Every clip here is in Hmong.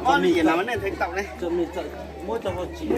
Ob li yam no nej theej tau ne. Muab tau ho tsis.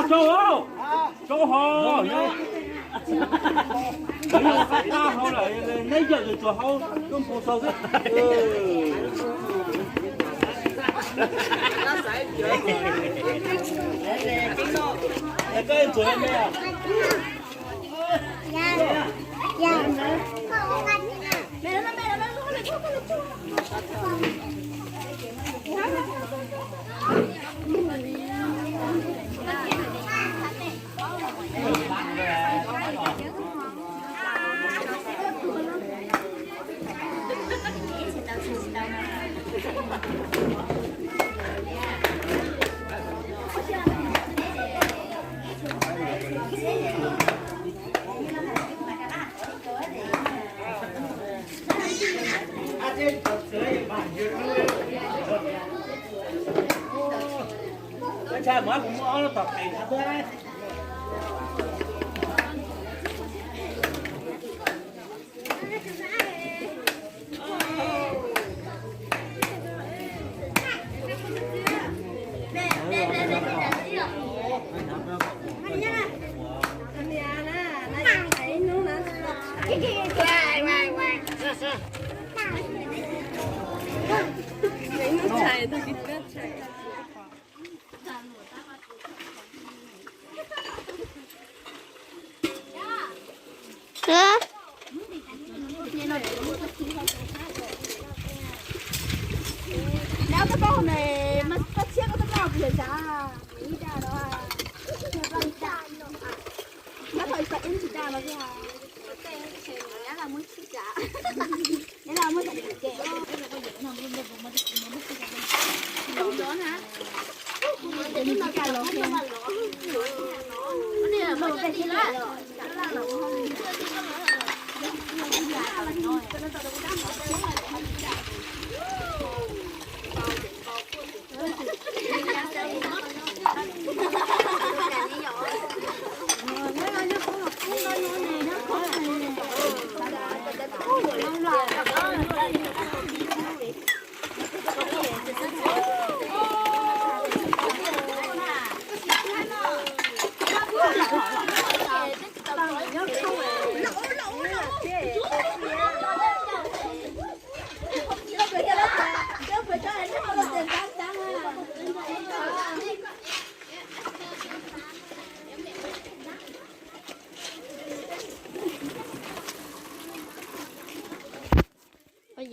Rau hauv, rau hauv, neb yawm tsuas hauv lub npoo sau xwb. Koj ntxuav me. Txawm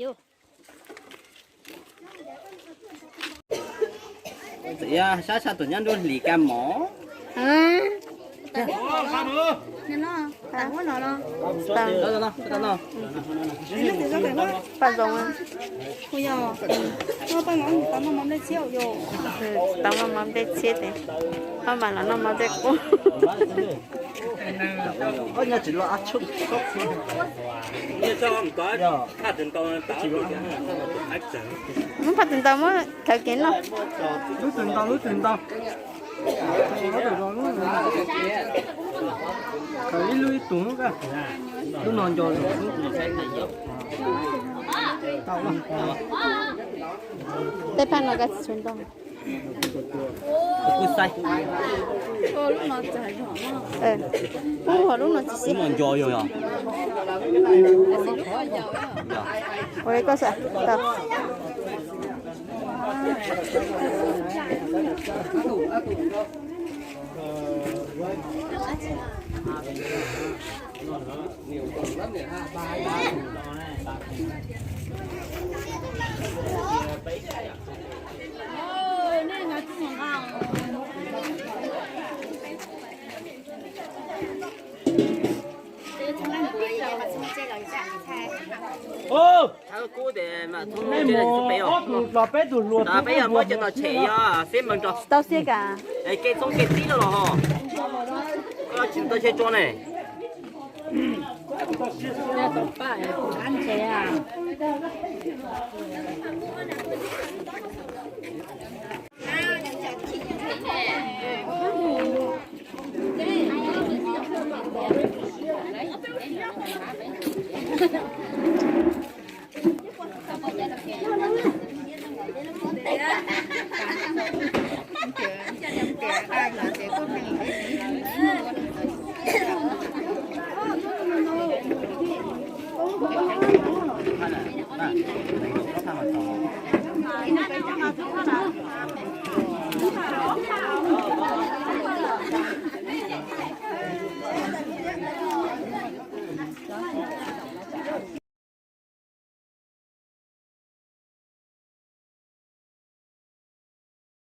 yog sab sab tuam nyob nruab hlis kab mov. Paj zoov. Tau mov nplej txhiab tes, pab mam los noj mov nplej qub. Muab phaj tus ntau muab khaws kev noj. Lub twg ntau lub twg ntau. Tus lub no nco. Tej phaj no kav tsij tshuav ntau. Kuv xaiv. Kuv hais lub no tsis xis. Lub no nco yog yog. Ua li koj xav tau. Nej mus ob tug los peb tug hluas, peb yog muab cov no tshem yog xib mawg nrog tau xiab kas. Kev txoob kev txib no los ho, koj tsis tau tshem tso ne.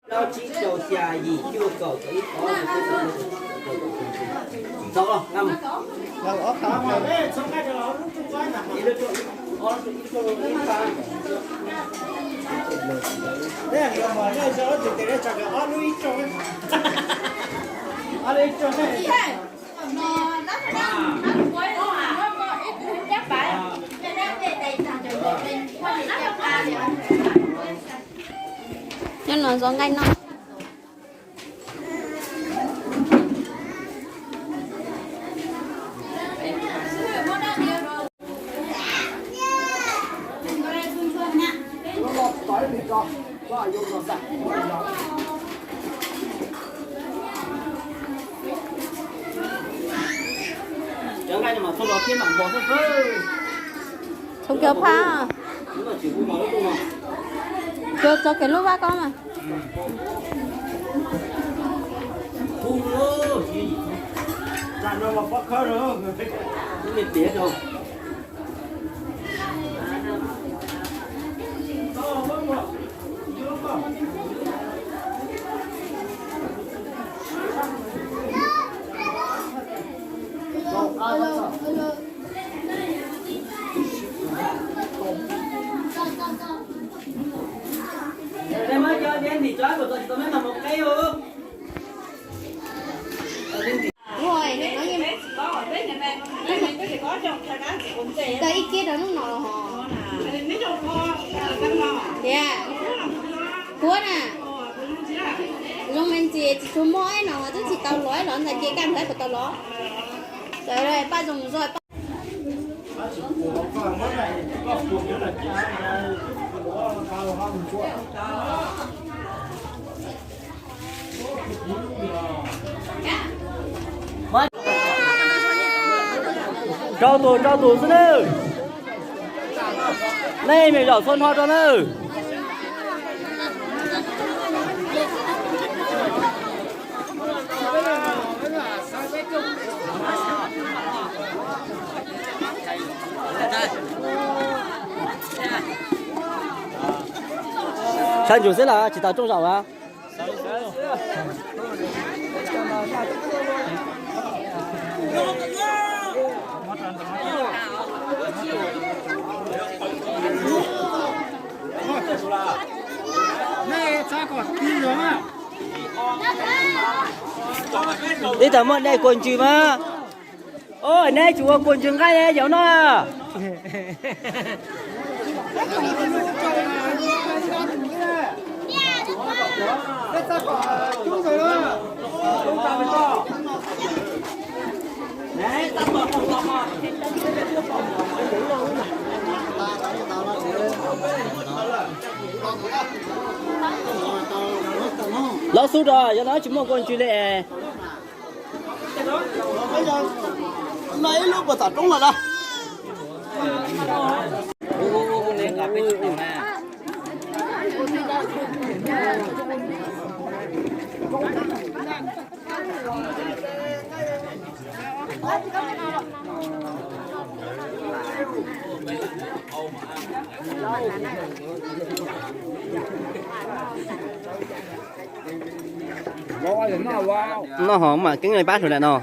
Plaub tsib rau xya yim cuaj kaum kaum ib ob. Nyob no zov nqaij noj. Txhoov kiag phaj. Txhoov kiag lub vab ko mas. Tau ib kib rau hnub no los ho. Tias, kuv na, zoo me ntsis tsis tshua muaj ib no twb tsis tau los ib los ntxhais ces kaj ntxhais puas tau los. Txawm paj zoo zog paj. Rau tus rau tus xwb nawb. Nej me zaum txhua hno rau nawb. Saib ntsug xwb los tsis tau rooj zaum a. Ib tag muaj dej kua ntsws mas. Neb tsis ua kua ntsws nqaij yau no. Los xub rau yog no tsis muaj kua ntsws li es. No ib lub puas tom roob lawm na. Noj ho mam keeb li pab hluas nraim no.